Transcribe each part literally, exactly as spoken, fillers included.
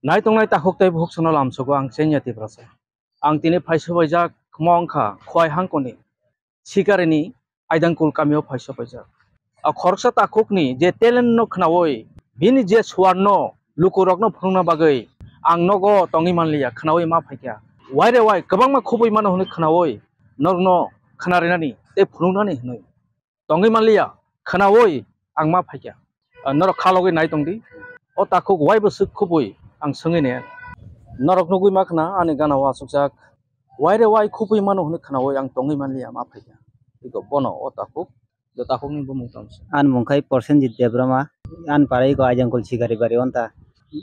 Nai tongnai takhuk tei bukhuk sono lamsogo ang Chengya Tiprasa. Ang tini phaiso baijak mo wngkha Khowai hangkoni Sikarini Aidangkul kamio phaiso baijak. A khoroksa takhukni je talent no khnaui bini je suar no lukurokno phunukna bagwi ang nogo tongwi manliya, khnaui ma phaikha. Waire wai kwbangma khubui mano hwnwi khnaui norokno khnarinani tei phunuknani hwnwi tongwi manliya, khnaui ang ma phaikha. Ah, norok khalogwi nai tongdi. O takhuk waibo swk khubui ang swngwi ne. Norok nugwi ma khna ani gana o achukjak. Waire wai khubui mano hwnwi khnaui ang tongwi manliya ma phaikha. Iko bono o takhuk, o takhukni bumung tamo se. Ani mung khai Prosenjit Debbarma, ani para iko Aidangkul Sikari bari onta.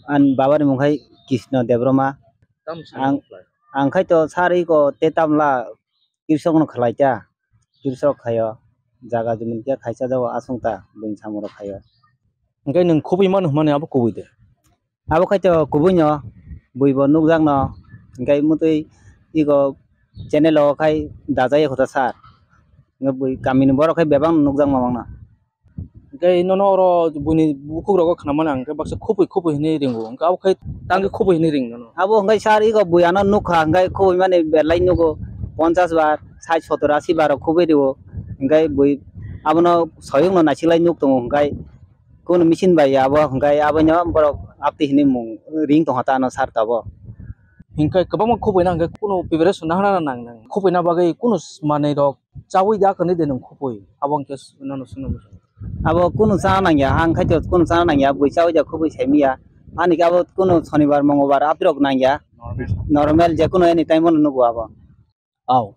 Ani babani mung khai Krishna Debbarma. Ang, ang khai to sar iko te tamla kirsok no khlai ta, kirsok khaio, jaga jumung khe khaisa jago aswng ta, buini samung rok khaio. Hwnkhe nwng khubui mano hwnmani abo kubui de? Abo khai to kubui no, bui bo nukjak no, hwnkhe mutui ego channel o khai dajai ekho ta sar. Hwnkhe bui kamini borok khai bebak no nukjak ma mangna. Hwnkhe nono oro buini bukhuk rogo khnamani ang khe baksa khupui khupui hinwi ringo, hwnkhe abo khai tangkhe khupui hinwi ring nono. Abo hwnkhe sar ego bui ano nukha, hwnkhe khupui mani belai nugo, ponchas bar, sait sotor asi bar rok khupui rio, hwnkhe bui abono soyung no naisilai nuk tongo, hwnkhe kunu machine bai abo, hwnkhe abono borok apti hinwi mung ring tongkha ta ano sar tabo. Hwnkhe kwbangma khupui na hwnkhe kunu preparation nahana nang nang khupui na bagwi kunu manwi rok chaui da kwrwi de nwng khupui? Abo hwnkhe nono swngna muchung. Abo kunu chana nangya, ang khaito kunu chana nangya, bui chaui da khupui saimiya. Ani khe abo kunu sonibar, mongolbar abirok nangya. Normal. Normal je kunu any time o nugo abo. Aw.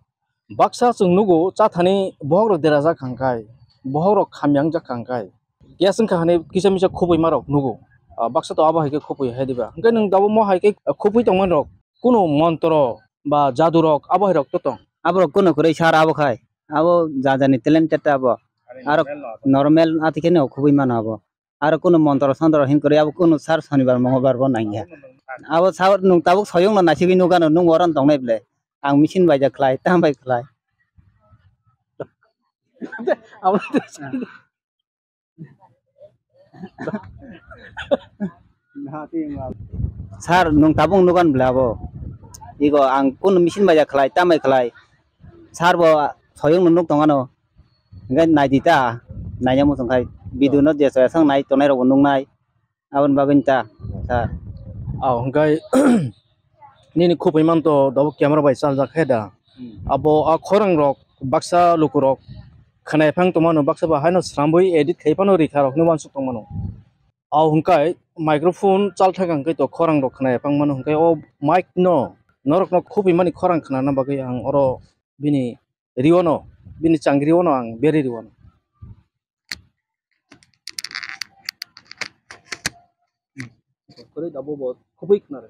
Baksa chwng nugo chathani bohok rok derajak kha hwnkhe, bohok rok khamya wngjak kha hwnkhe. Gas wngkha hwnwi kisa misa khupui ma rok nugo. Ah, baksa to abo hai khe khupui hai diba. Hwnkhe nwng tabuk mo hai khe khupui tongmani rok kunu montro ba jadu rok abo hai rok to tong? Abo rok kunu kwrwi sar abo khai. Abo ja jani talented abo. Aro normal ati khe no khubui mano abo. Aro kunu montro sontro hin kwrwi abo kunu sar sonibar mongolbar bo nangya. Abo sar nwng tabuk soyung no naisigwi nukgano nwng oro tongnai ble. Ang machine bai ja khlai, tam bai khlai. Abo Sir, nwng tabuk nugan bla bo. Igo ang kunu machine bai ja khlai, tamai khlai. Sir bo soyung no nuk tongano. Hingke naidi ta, naina muchung khai. Video no je soya sang nai tonai rok bo nuknai. Aboni bagwi ta, sir. Aw, hingke nini khupui manto dobo camera bai chaljak khe da. Hmm. Abo a khorang rok baksa luku rok khwnai phang tongmano, baksa ba haino srambwi edit khai phano rikha rok ni uansuk tongmano. Aw hwnkhe microphone chalthak hwnkhe to khorang rok khwnai phang mano, hwnkhe o mic no norok no khupui mani khorang khwnana bagwi ang oro bini rio no, bini changri o no ang beri rio no. Khupui khna rw.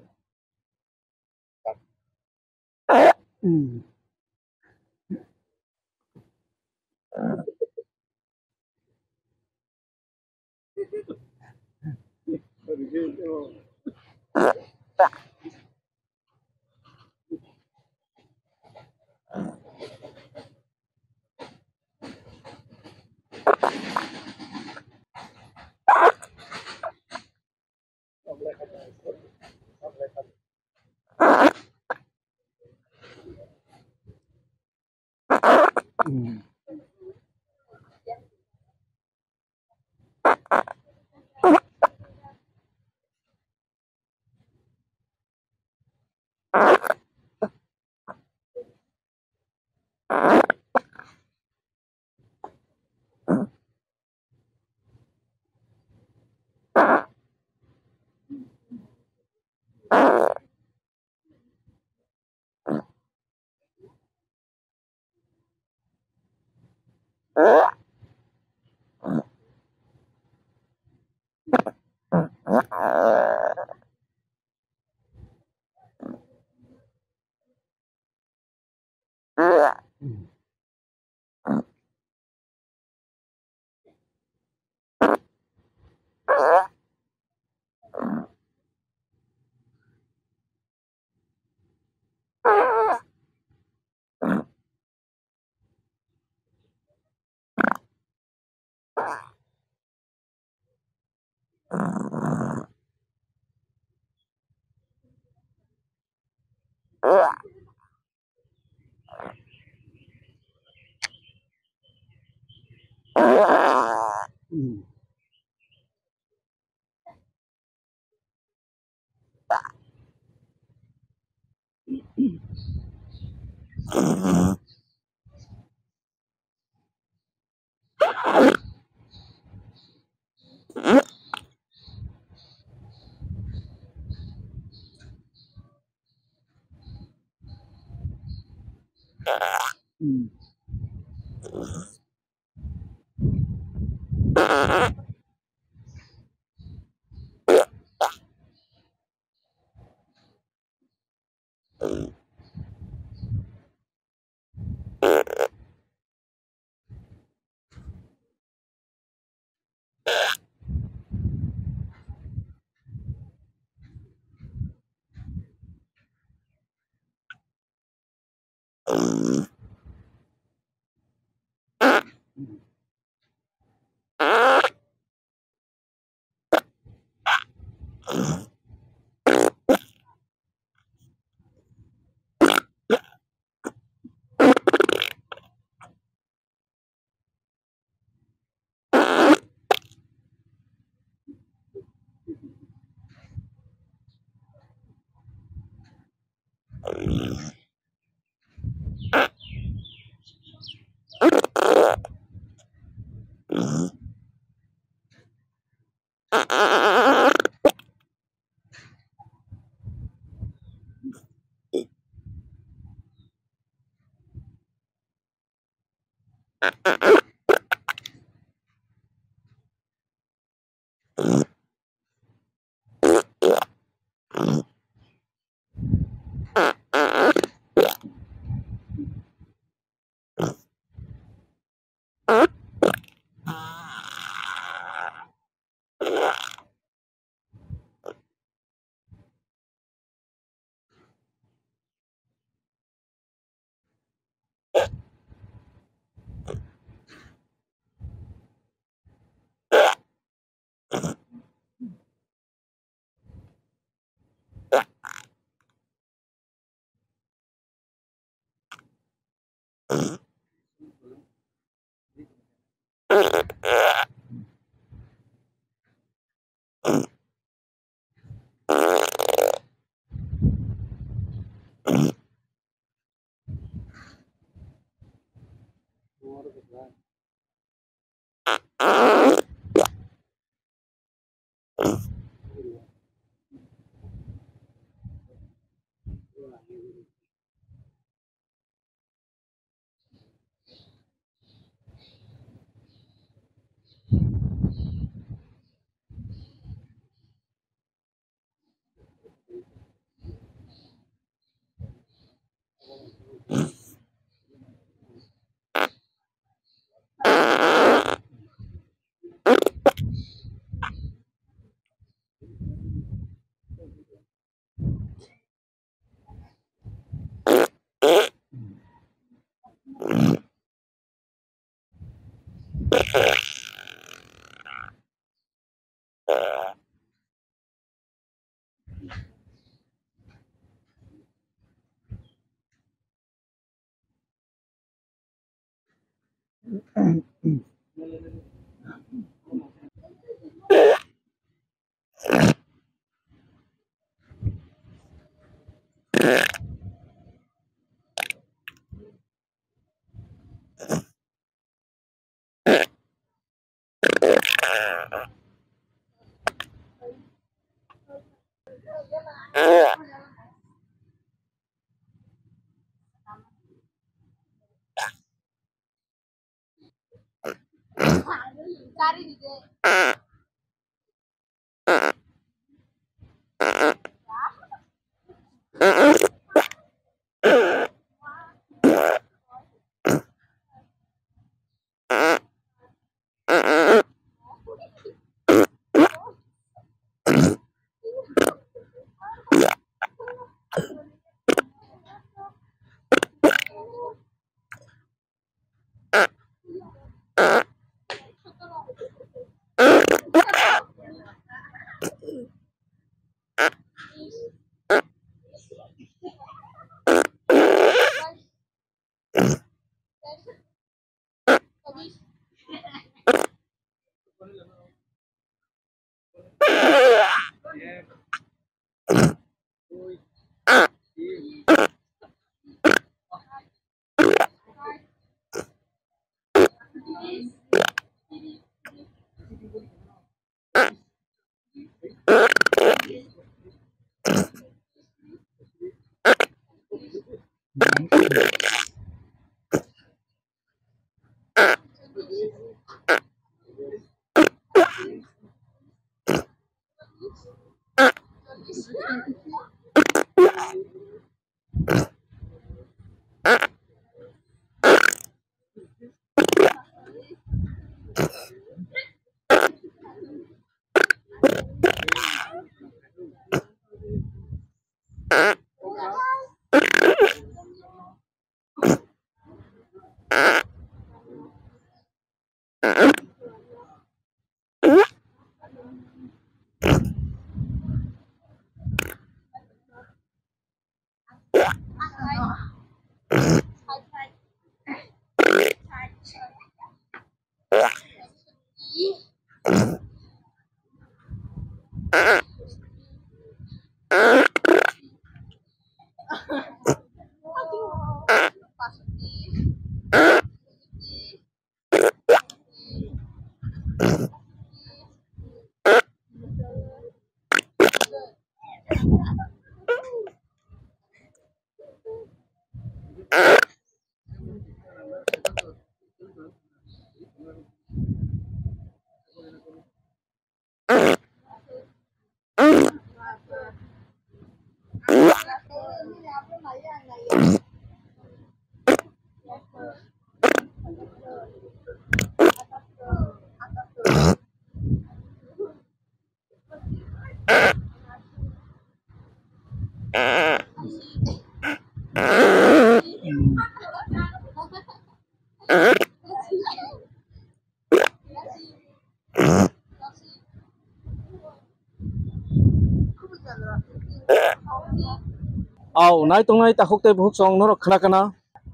Au, nai tongnai takhuk tei bukhuk song norok khna kana.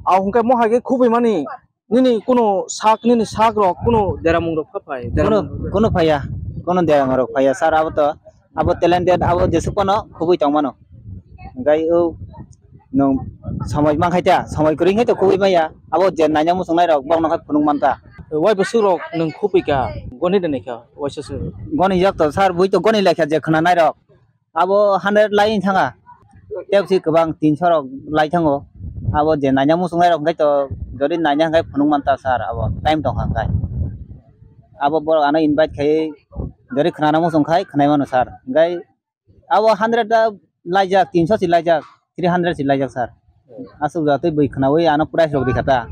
Au hwnkhe mohai khe khubui mani nini kunu sak, nini sak rok kunu deramung rok pha phai. Kunu, kunu phaiya, kunu deramung rok phaiya, sir, abo to, abo talented, abo jesuk phano khubui tong mano. Hwnkhe o nwng somoi man khai ta, somoi kwrwi khai to khubui maya, abo je naina muchung nai rok bokno khai phunuk man ta. Wai bwswk rok nwng khubui ka, goni de naikha, waisa se. Goni jak to, sir, bui to goni laikha je khna nai rok. Abo hundred lai thanga. Tei si kwbang tinso rok lai thango. Abo je naina muchung nai rok hwnkhe to jodi naina hwnkhe phunuk man ta sir abo time tong kha hwnkhe. Abo borok ano invite khai jodi khna na muchung khai khwnai mano sir. Hwnkhe abo hundred ta laijak, tinso si laijak, three hundred si laijak sir. Aswk jatwi bui khnaui ano price rok rikha ta.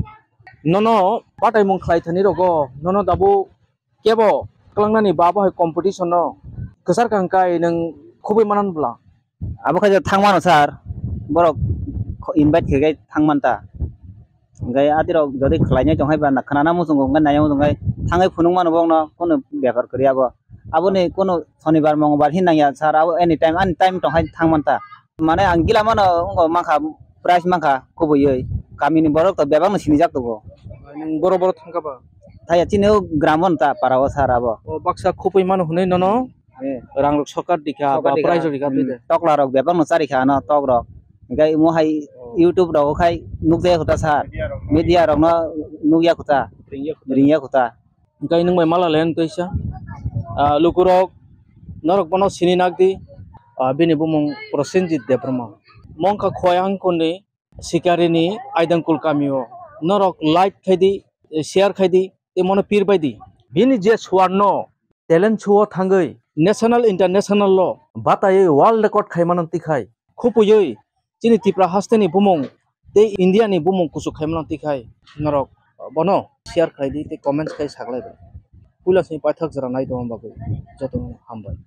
Nono bataimung khlai thani rogo, nono dabu kebo kwlangnani ba bo hai competition no kwchar kang kai nwng khubui manan bwla. Abo khe thang mano sir, borok invite khe khe thang man ta. Hwnkhe adirok jodi khlainai tong hai ba khwnana muchungo hwnkhe naina muchung khai thangwi phunuk mano bokno kunu bepar kwrwi abo. Aboni kunu sonibar mongolbar hin nangya sir, abo anytime, anytime tong hai thang man ta. Mane ang gila mano wngkha mankha price mankha kubui oi kamini borok to bebak no sinijak tongo. Nung boro boro thangkha ba? Thaya chini o gram on ta para o sir abo. O baksa khupui mano hwnwi nono eh rang rok sokar dikha ba price rok dikha hmm, twi de. Tokla rok bebak no chari kha ano tok rok. Hingke imo hai oh YouTube rok khai nukjaya kho ta sir. Media rok no nukya kho ta. Ringya kho ta. Hingke nwng bai mala le wng twi sa. Ah, lukurok norok bono sini nak di. Ah, bini bumung Prosenjit Debbarma. Mongkha Khowai Hangkhor ni Sikari ni Aidangkul kami o. Norok like khai di, share khai di, tei mono pir bai di. Bini je suar no talent show o thangwi national international lo bataiwi world record khai mano twi khai. Khupui oi chini Tipra haste ni bumung tei India ni bumung kuchuk khai mano twi khai norok bono share khai di tei comments khai saklai bai. Puila sini paithak jora nai tongma bagwi joto no hambai.